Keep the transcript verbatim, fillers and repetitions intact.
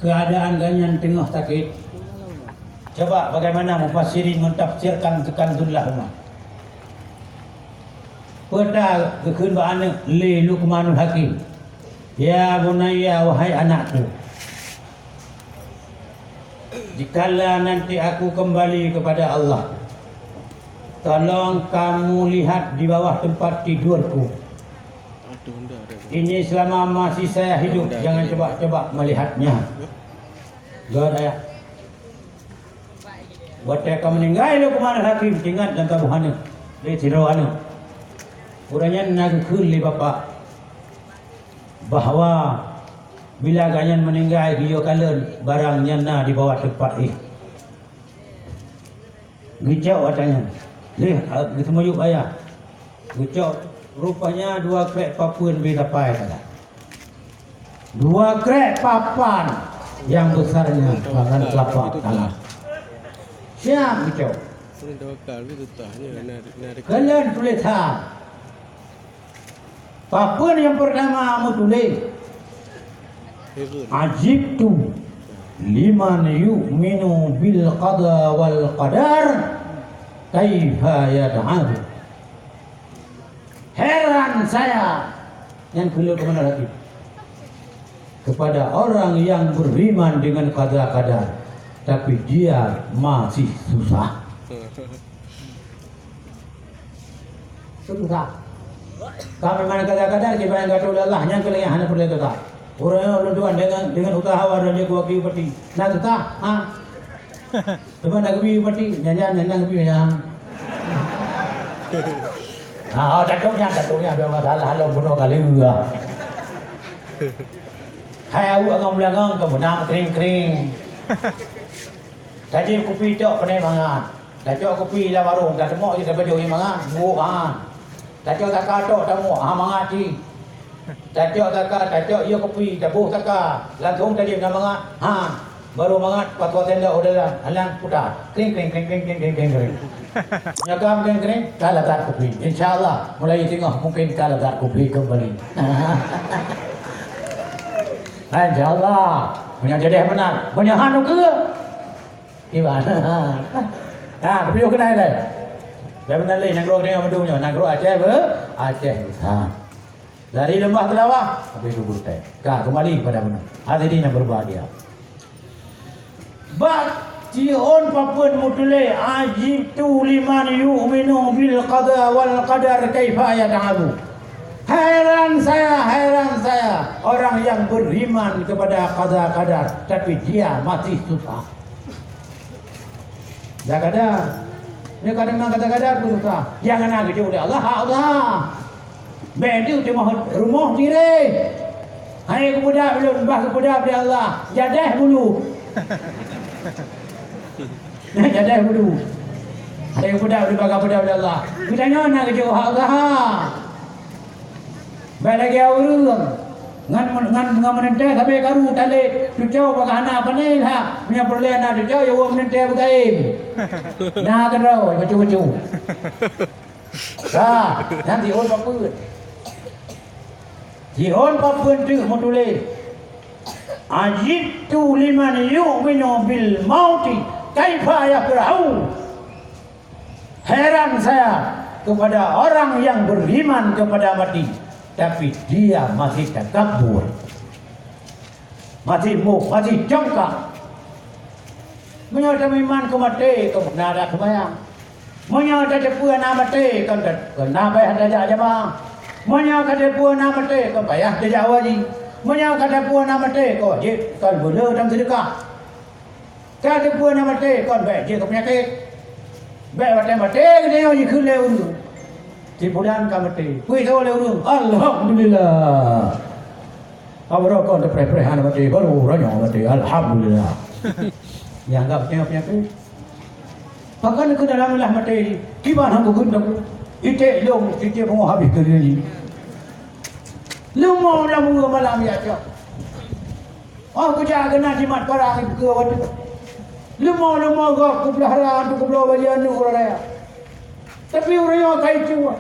Keuadaan gobnyan teungoh sakét. Coba bagaimana mufassirin mentafsirkan Kanzul Umma? Peue ta geukheun bak aneuëk lé Luqmanul Hakim, "Ya bunayya, wahai anakku, jikalau nanti aku kembali kepada Allah, tolong kamu lihat di bawah tempat tidurku. Ini selama masih saya hidup, jangan coba-coba melihatnya." Geuh ayah. Watée ka meuninggai Luqmanul Hakim, teuingat lam tuboh aneuëk, lé sidroe aneuëk. Uroe nyan na geukheun lé bapak bahwa bila gobnyan meuninggai, geuyue kalon barang nyang na di bawah teumpat éh. Geucok ata nyan. Leh, a, geuteumiyueb ayah. Geucok, rupanya dua krék papeuen bie tapai sagai. Dua krék papan nyang beusarnya mangat telapak tangan. Siap geucok. Keunan tuléh that. Papeuen nyang peurtama meutuléh, "Ajibtu liman yu'minu bil qada wal qadar, kaifa yad'abu." Heran saya, nyan keuneuk keumanö lagi, kepada orang yang beriman dengan qada qadar, tapi dia masih susah. Susah. Kami mana kadang-kadang kita yang kata Allah, yang kalian hana perlu kata. Orang yang ulun tuan dengan, dengan usaha orang dia kuat bupati. Nah, susah. Ha? Cuma nak bupati, nyanyi, nyanyi bupati, nyanyi. Ha, oh, takutnya, takutnya ada masalah, lalu bunuh kali juga. Hai awak ngon belangong ke benang kering-kering. Tadi kupi tok kena mangat. Tacok kupi lam warong, tateumok jih tapajoh jih mangat, buok mangat. Tacok taka tok tamuok, ha mangat jih. Tacok taka, tacok ie kupi, taboh taka, langsung tajép na mangat, ha. Baru mangat, pakoe tenda u dalam, alang puta. Kring, kring, kring, kring. Nyakam kring, kring, ka lezat kupi. Insya Allah, mulai singoh mungkin ka lezat kupi kembali. Insya Allah, punya jadi benar. Punya hanu ke? Iban. Ha, tapi keunan lé. Dah beuna lé nanggroe tengah mandum nyoe, nanggroe Aceh be-, Aceh. Ha. Dari lembah Keulawah sampai ke Burtai. Ka kembali kepada beuna. Hadirin yang berbahagia. Bak siôn papeuen meutuléh, "Ajibtu liman yu'minu bil qada wal qadar kaifa yad'abu." Heran saya, heran saya, orang yang beriman kepada qada qadar, tapi dia masih susah. Dah kadar. Dia kadang-kadang kata-kata pun susah. Jangan nak kejut oleh Allah, hak Allah. Bèk tu cuma rumoh tireh. Hai keupeudak ulôn, bah keupeudak oleh Allah. Jadah bulu. Jadah bulu. Hai keupeudak ulôn, bah keupeudak oleh Allah. Kita nyoe nak kejut hak Allah. Bèk lagèe ureueng ngon, ngon, ngon meuneuntèe sabé karu talét, cucoe bak hana pané that. Meunyoe peureulèe na cucoe, ya woe meuneuntèe beugaém. Na keudroe, bacu-bacu. Ka, nyan siôn papeuen. Siôn papeuen teuk meutuléh, "Ajibtu liman yu'minu bil mauti, kaifa yafrahu." Heran saya kepada orang yang beriman kepada mati, tapi dia masih takabur, masih moh, masih congkak. Meunyoe tameuiman keu maté, kon na that seumayang. Meunyoe tateupeue na maté, kon ta-, kon na payah tajak jamaah. Meunyoe ka tateupeue na maté, kon payah tajak haji. Meunyoe ka tateupeue na maté, kon jeuet kon beuleu dan seudeukah. Ka teupeue na maté, kon bèk jeuet keu peunyakét. Bèk watèe maté geutanyoe jikheun lé ureueng, "Si fulan ka maté." Peue tho lé ureueng, "Alhamdulillah." Abroe kon teupreh-preh hana maté, baru uroe nyoe maté, "Alhamdulillah." Nyan anggap nyoe peunyakét. Pakon keu dalam lah maté, kiban han geukheun, iték lom, iték pungo habéh keu lé. Leumo lam uroe malam ya cok. Oh, kujak keunan jimat parang keu wadoe. Leumo-leumo gob kupeulahra, untuk kubloe bajèe aneuk ureueng raya. Tapi ureueng nyoe ka icu,